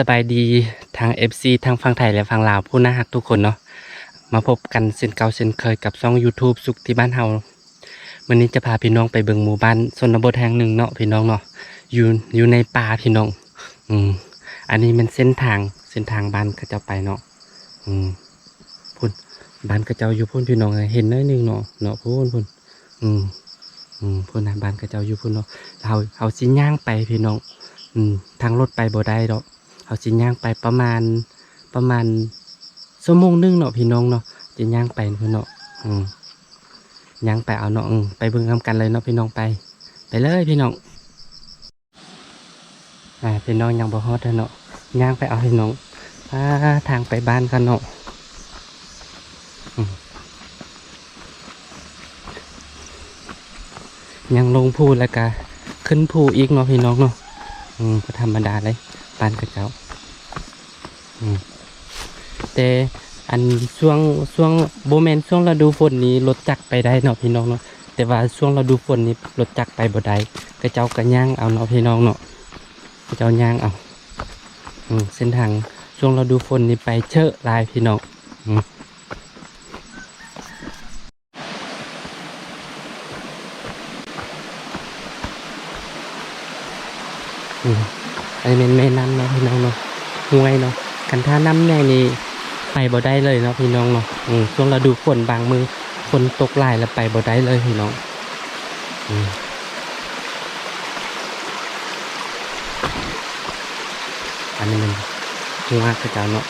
ສະບາຍດີທັງເອັຟຊີທັງຝັ່ງໄທ ແລະ ຝັ່ງລາວຜູ້ໜ້າຮັກທຸກຄົນເນາະ, ມາພົບກັນເຊັ່ນເກົ່າເຊັ່ນເຄີຍກັບຊ່ອງຢູທູບສຸກທີ່ບ້ານເຮົາ. ມື້ນີ້ຈະພາພີ່ນ້ອງໄປເບິ່ງໝູ່ບ້ານຊົນນະບົດແຫ່ງໜຶ່ງເນາະພີ່ນ້ອງເນາະ, ຢູ່ ຢູ່ໃນປ່າພີ່ນ້ອງ. ອືມ ອັນນີ້ແມ່ນເສັ້ນທາງ ເສັ້ນທາງບ້ານເຂົາເຈົ້າໄປເນາະ. ອືມ ພຸ້ນ ບ້ານເຂົາເຈົ້າຢູ່ພຸ້ນພີ່ນ້ອງເອີຍ, ເຫັນໜ້ອຍໜຶ່ງເນາະ ເນາະ ພຸ້ນ ພຸ້ນ. ອືມ ອືມ ພຸ້ນນະ ບ້ານເຂົາເຈົ້າຢູ່ພຸ້ນເນາະ. ເຮົາ ເຮົາຊິຍ່າງໄປພີ່ນ້ອງ. ອືມ ທາງລົດໄປບໍ່ໄດ້ດອກ, ເຮົາຊິຍ່າງໄປປະມານ ປະມານຊົ່ວໂມງໜຶ່ງເນາະພີ່ນ້ອງເນາະ, ຈະຍ່າງໄປພຸ້ນເນາະ. ອືມ ຍ່າງໄປເອົາເນາະ. ອືມ ໄປເບິ່ງນຳກັນເລີຍເນາະພີ່ນ້ອງ. ໄປ ໄປເລີຍພີ່ນ້ອງ. ອ່າ ພີ່ນ້ອງ ຍັງບໍ່ຮອດເທື່ອເນາະ, ຍ່າງໄປເອົາພີ່ນ້ອງ. ອ່າ ທາງໄປບ້ານເຂົາເນາະ. ອືມ ຍັງລົງພູແລ້ວກະຂຶ້ນພູອີກເນາະພີ່ນ້ອງເນາະ. ອືມ ບໍ່ທຳມະດາເລີຍບ້ານເຂົາເຈົ້າ. ອືມ ແຕ່ອັນຊ່ວງ ຊ່ວງ ບໍ່ແມ່ນຊ່ວງລະດູຝົນນີ້ລົດຈັກໄປໄດ້ເນາະພີ່ນ້ອງເນາະ, ແຕ່ວ່າຊ່ວງລະດູຝົນນີ້ລົດຈັກໄປບໍ່ໄດ້, ເຂົາເຈົ້າກະຍ່າງເອົາເນາະພີ່ນ້ອງເນາະ, ເຂົາເຈົ້າຍ່າງເອົາ. ອືມ ເສັ້ນທາງຊ່ວງລະດູຝົນນີ້ໄປເຊີະຫຼາຍພີ່ນ້ອງ. ອືມ ອືມ ອັນນີ້ແມ່ນແມ່ນ້ຳເນາະພີ່ນ້ອງເນາະ, ຫ້ວຍເນາະ. ຄັນຖ້ານ້ຳໃຫຍ່ນີ້ໄປບໍ່ໄດ້ເລີຍເນາະພີ່ນ້ອງເນາະ. ອືມ ຊ່ວງລະດູຝົນບາງມື້ຝົນຕົກຫຼາຍແລ້ວໄປບໍ່ໄດ້ເລີຍພີ່ນ້ອງ. ອືມ ອັນນີ້ແມ່ນຫົວເຂົາເຈົ້າເນາະ.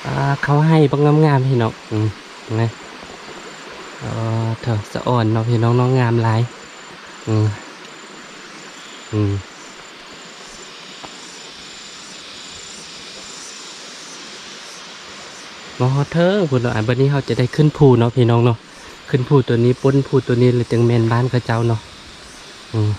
ອ່າ ເຂົ້າໄຮ່ບັກງາມໆພີ່ນ້ອງ. ອືມ ເຫັນໄໝ? ເອີ ເຖິງສະອອນເນາະພີ່ນ້ອງເນາະ, ງາມຫຼາຍ. ອືມ ອືມ ມາຮອດເທິງພຸ້ນເນາະ. ອ່າ ບັດນີ້ເຮົາຈະໄດ້ຂຶ້ນພູເນາະພີ່ນ້ອງເນາະ, ຂຶ້ນພູໂຕນີ້ ປົນພູໂຕນີ້ ແລ້ວຈຶ່ງແມ່ນບ້ານເຂົາເຈົ້າເນາະ. ອືມ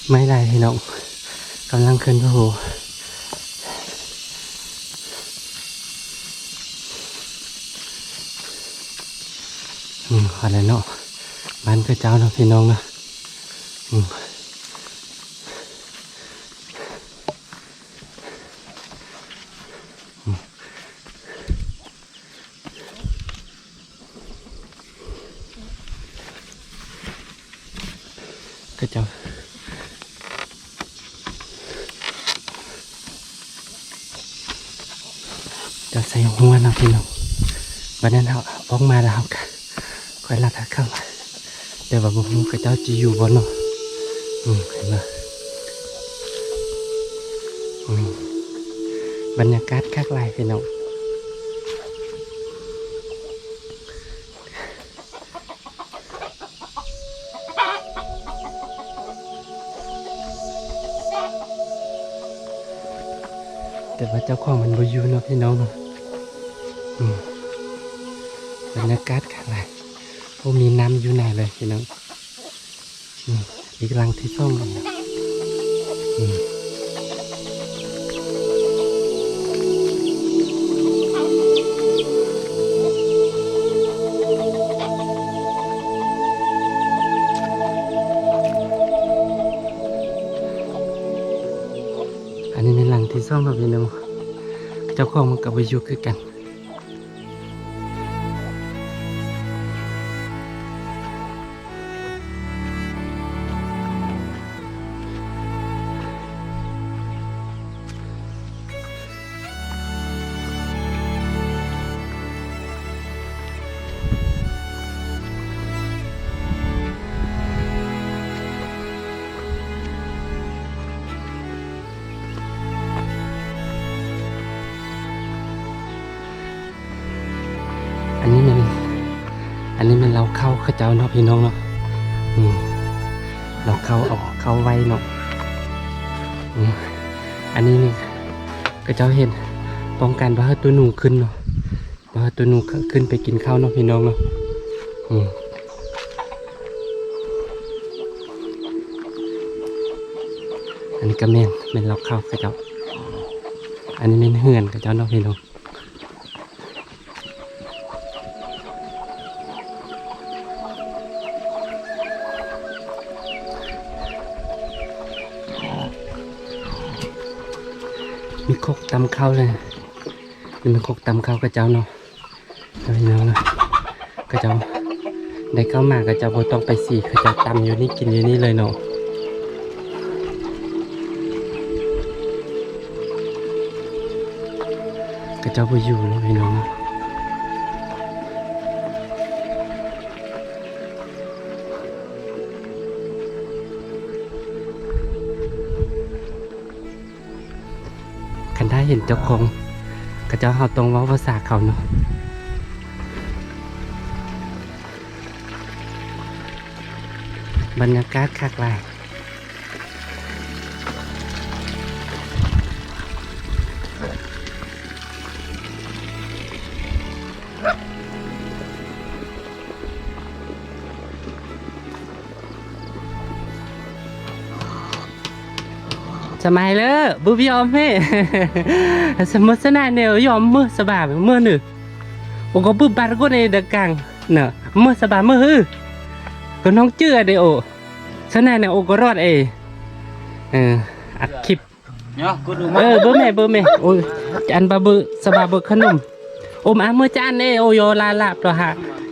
ໄມ້ຫຼາຍພີ່ນ້ອງ, ກຳລັງຂຶ້ນພູ. ອືມ ຮອດແລ້ວເນາະ, ບ້ານເຂົາເຈົ້າເນາະພີ່ນ້ອງເນາະ. ອືມ ເຂົາເຈົ້າ ຈະໃສ່ຫົວເນາະພີ່ນ້ອງ. ບັດນັ້ນເຮົາອອກມາແລ້ວ ເຮົາກະຄ່ອຍລັດເຂົ້າມາ, ແຕ່ວ່າບໍ່ຮູ້ເຂົາເຈົ້າຊິຢູ່ບໍ່ເນາະ. ອືມ ເຫັນບໍ່? ອືມ ບັນຍາກາດຄັກຫຼາຍພີ່ນ້ອງ. ແຕ່ວ່າເຈົ້າຂອງມັນບໍ່ຢູ່ເນາະພີ່ນ້ອງເນາະ. ອືມ ບັນຍາກາດຄັກຫຼາຍ. ໂອ້ ມີນ້ຳຢູ່ໜ້າເລີຍພີ່ນ້ອງ. ອືມ ອີກຫຼັງທີສອງ. ອືມ ອັນນີ້ແມ່ນຫຼັງທີສອງເນາະພີ່ນ້ອງ, ເຈົ້າຂອງມັນກໍບໍ່ຢູ່ຄືກັນ. ອັນນີ້ແມ່ນ ອັນນີ້ແມ່ນເລົ້າເຂົ້າເຂົາເຈົ້າເນາະ ພີ່ນ້ອງເນາະ. ອືມ ເລົ້າເຂົ້າ ເອົາເຂົ້າໄວ້ເນາະ. ອືມ ອັນນີ້ນີ້ເຂົາເຈົ້າເຮັດປ້ອງກັນບໍ່ໃຫ້ໂຕໜູຂຶ້ນເນາະ. ວ່າໂຕໜູ ຂ- ຂຶ້ນໄປກິນເຂົ້າເນາະ ພີ່ນ້ອງເນາະ. ອືມ ອັນນີ້ກໍແມ່ນ ແມ່ນເລົ້າເຂົ້າເຂົາເຈົ້າ. ອັນນີ້ແມ່ນເຮືອນເຂົາເຈົ້າເນາະພີ່ນ້ອງ. ມີຄົກຕຳເຂົ້າເລີຍ. ນີ້ແມ່ນຄົກຕຳເຂົ້າເຂົາເຈົ້າເນາະ. ພີ່ນ້ອງເນາະ ເຂົາເຈົ້າໄດ້ເຂົ້າມາ ເຂົາເຈົ້າບໍ່ຕ້ອງໄປສີ ເຂົາເຈົ້າຕຳຢູ່ນີ້ ກິນຢູ່ນີ້ເລີຍເນາະ. ເຂົາເຈົ້າບໍ່ຢູ່ເນາະ ພີ່ນ້ອງເນາະ. ຄັນຖ້າເຫັນເຈົ້າຂອງເຂົາເຈົ້າ ເຮົາຕ້ອງເວົ້າພາສາເຂົາເນາະ. ບັນຍາກາດຄັກຫຼາຍ. ສະບາຍເລີ ບຸບຍອມເຮ ສະມຸດສະໜາແນວຍອມເມີສະບາຍເມີໜຶ່ງ ໂອກໍບຶບບາດກົນເອດະກັງນະ ເມີສະບາຍເມີຮື ກໍນ້ອງຈື່ອະເດໂອ ສະໜາແນວໂອກໍລອດເອ ເອີ ອັດຄລິບ ເນາະ ກົດລົງມາ ເອີ ເບິ່ງແມ່ ເບິ່ງແມ່ ໂອ້ຍ ອັນບາເບີ ສະບາເບີຂະໜົມ ໂອມ ອາ ເມີຈານເອ ໂອ ຍອ ລາ ລາ ໂຕ ຫາ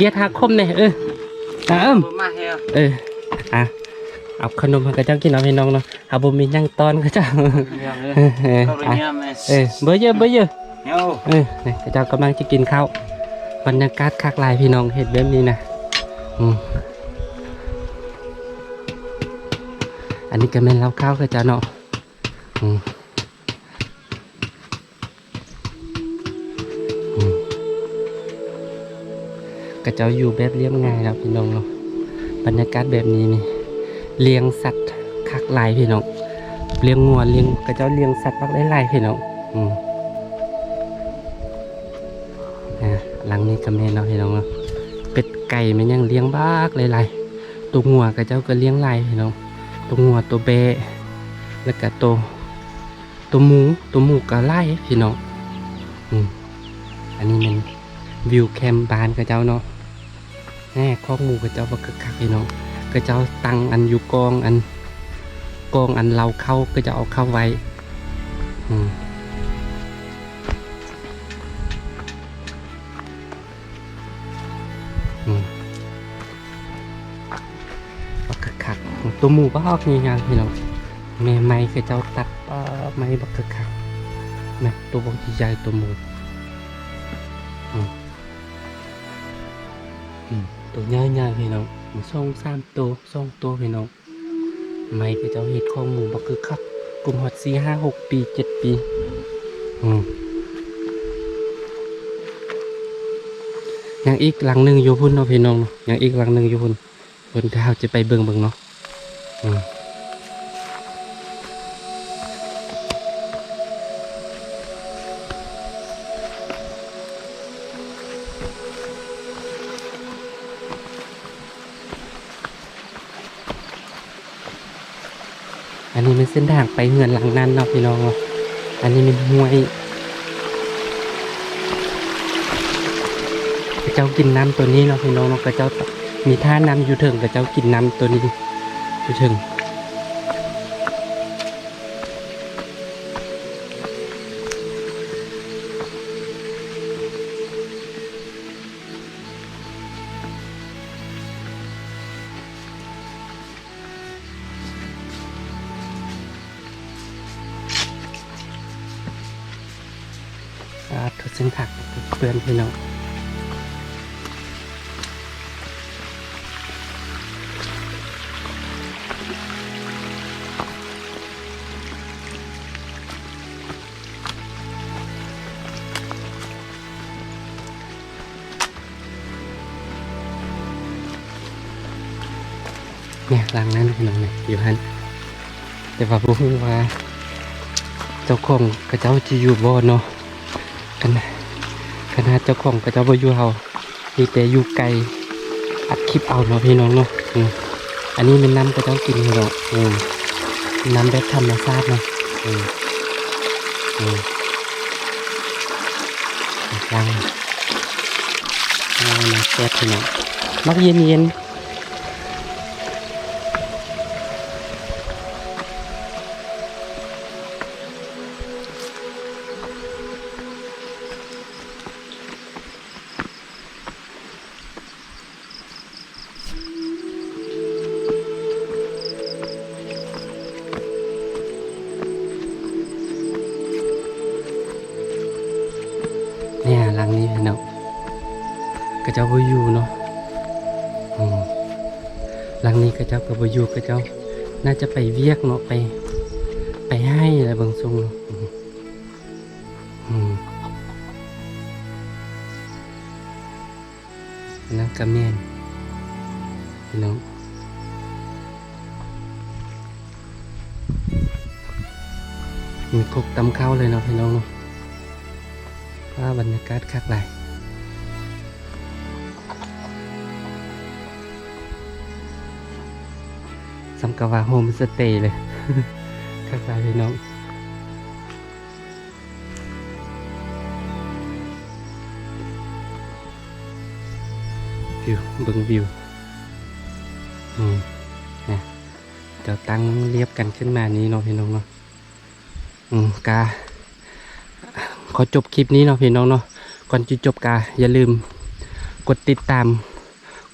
ກຽດ ຫາ ຄົມແນ່ ເອີ ອາ ເອີມ ມາເຮ ເອີ ອາ ເອົາຂະໜົມໃຫ້ເຂົາເຈົ້າກິນເນາະ ພີ່ນ້ອງເນາະ ເຮົາບໍ່ມີຫຍັງຕ້ອນເຂົາເຈົ້າ ເອີ ເອີ ເອີ ເບິ່ງເຢີ ເບິ່ງເຢີ ເອີ ນີ້ ເຂົາເຈົ້າກຳລັງຈະກິນເຂົ້າ ບັນຍາກາດຄັກຫຼາຍ ພີ່ນ້ອງ ເຮັດແບບນີ້ນະ ອືມ ອັນນີ້ກໍແມ່ນເລົ້າເຂົ້າເຂົາເຈົ້າເນາະ ອືມ ອືມ ເຂົາເຈົ້າຢູ່ແບບລຽບງ່າຍເນາະ ພີ່ນ້ອງເນາະ ບັນຍາກາດແບບນີ້ນີ້ ລ້ຽງສັດຄັກຫຼາຍ ພີ່ນ້ອງ ລ້ຽງງົວ ລ້ຽງ ເຂົາເຈົ້າລ້ຽງສັດບັກຫຼາຍໆ ພີ່ນ້ອງ ອືມ ອ່າ ຫຼັງນີ້ກໍແມ່ນເນາະ ພີ່ນ້ອງເນາະ ເປັດໄກ່ແມ່ນຫຍັງລ້ຽງບັກຫຼາຍໆ ໂຕງົວເຂົາເຈົ້າກໍລ້ຽງຫຼາຍ ພີ່ນ້ອງ ໂຕງົວ ໂຕແບ້ ແລ້ວກໍໂຕ ໂຕໝູ ໂຕໝູກໍຫຼາຍພີ່ນ້ອງ ອືມ ອັນນີ້ແມ່ນວິວແຄມບ້ານເຂົາເຈົ້າເນາະ ແນ່ ຄອກໝູເຂົາເຈົ້າບັກຄັກໆ ພີ່ນ້ອງ ເຂົາເຈົ້າຕັ້ງອັນຢູ່ກ້ອງອັນ ກ້ອງອັນເລົ້າເຂົ້າ ເຂົາເຈົ້າເອົາເຂົ້າໄວ້ ອືມ ອືມ ບັກຄັກໆ ໂຕໝູບັກໃຫຍ່ໆ ພີ່ນ້ອງ ແມ່ໄມ້ເຂົາເຈົ້າຕັດ ປາ ໄມ້ບັກຄັກໆ ແມ່ໂຕບັກໃຫຍ່ໆ ໂຕໝູ ອືມ ອືມ ໂຕໃຫຍ່ໆ ພີ່ນ້ອງ ສອງສາມໂຕ ສອງໂຕ ພີ່ນ້ອງ. ໄມ້ເຂົາເຈົ້າເຮັດຄອກໝູບັກຄຶກຄັກ ກຸມຮອດສີ່ຫ້າຫົກປີ ເຈັດປີ ອືມ ຍັງອີກຫຼັງໜຶ່ງຢູ່ພຸ້ນເນາະ ພີ່ນ້ອງເນາະ ຍັງອີກຫຼັງໜຶ່ງຢູ່ພຸ້ນ ເພິ່ນ ດຽວເຮົາຈະໄປເບິ່ງເບິ່ງເນາະ ອືມ. ອັນນີ້ແມ່ນເສັ້ນທາງໄປເຮືອນຫຼັງນັ້ນເນາະ ພີ່ນ້ອງເນາະ ອັນນີ້ແມ່ນຫ້ວຍ ເຂົາເຈົ້າກິນນ້ຳໂຕນີ້ເນາະ ພີ່ນ້ອງເນາະ ເຂົາເຈົ້າມີທ່ານ້ຳຢູ່ເທິງ ເຂົາເຈົ້າກິນນ້ຳໂຕນີ້ຢູ່ເທິງ. ອ່າ ທຸກເສັ້ນທາງເປື້ອນ ພີ່ນ້ອງ. ແມ່ນ ຫຼັງນັ້ນພີ່ນ້ອງ ແມ່ນຢູ່ຫັ້ນ ແຕ່ວ່າບໍ່ຮູ້ວ່າເຈົ້າຂອງເຂົາເຈົ້າຊິຢູ່ບໍ່ເນາະ ຄັນ ຄັນຫາກເຈົ້າຂອງເຂົາເຈົ້າບໍ່ຢູ່ ເຮົາມີແຕ່ຢູ່ໄກ ອັດຄລິບເອົາເນາະ ພີ່ນ້ອງເນາະ ອືມ ອັນນີ້ແມ່ນນ້ຳເຂົາເຈົ້າກິນພີ່ນ້ອງ ອືມ. ນ້ຳແບບທຳມະຊາດເນາະ. ອືມ ອືມ ລັງ ໂອ້ ໜ້າແຊບພີ່ນ້ອງ ມັກເຢັນໆ. ນີ້ ຫຼັງນີ້ພີ່ນ້ອງ ເຂົາເຈົ້າບໍ່ຢູ່ເນາະ. ອືມ ຫຼັງນີ້ເຂົາເຈົ້າກໍບໍ່ຢູ່ ເຂົາເຈົ້າໜ້າຈະໄປວຽກເນາະ ໄປ ໄປໄຮ່ແຫຼະເບິ່ງຊົງເນາະ. ອືມ ອືມ ອັນນັ້ນກະແມ່ນ ພີ່ນ້ອງ ມີຄົກຕຳເຂົ້າເລີຍເນາະ ພີ່ນ້ອງເນາະ. ວ້າ ບັນຍາກາດຄັກຫຼາຍ ສ່ຳກັບວ່າໂຮມສະເຕເລີຍ ຄັກຫຼາຍພີ່ນ້ອງ. ວິວ ເບິ່ງວິວ ອືມ ນະ ເຈົ້າຕັ້ງລຽບກັນຂຶ້ນມານີ້ເນາະ ພີ່ນ້ອງເນາະ. ອືມ ກະຂໍຈົບຄລິບນີ້ເນາະ ພີ່ນ້ອງເນາະ. ກ່ອນຈະຈົບກະຢ່າລືມກົດຕິດຕາມ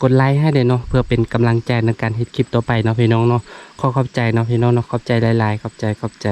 ກົດໄລໃຫ້ແດ່ເນາະ ເພື່ອເປັນກຳລັງໃຈໃນການເຮັດຄລິບຕໍ່ໄປເນາະ ພີ່ນ້ອງເນາະ. ຂໍຂອບໃຈເນາະ ພີ່ນ້ອງເນາະ ຂອບໃຈຫຼາຍໆ ຂອບໃຈ ຂອບໃຈ.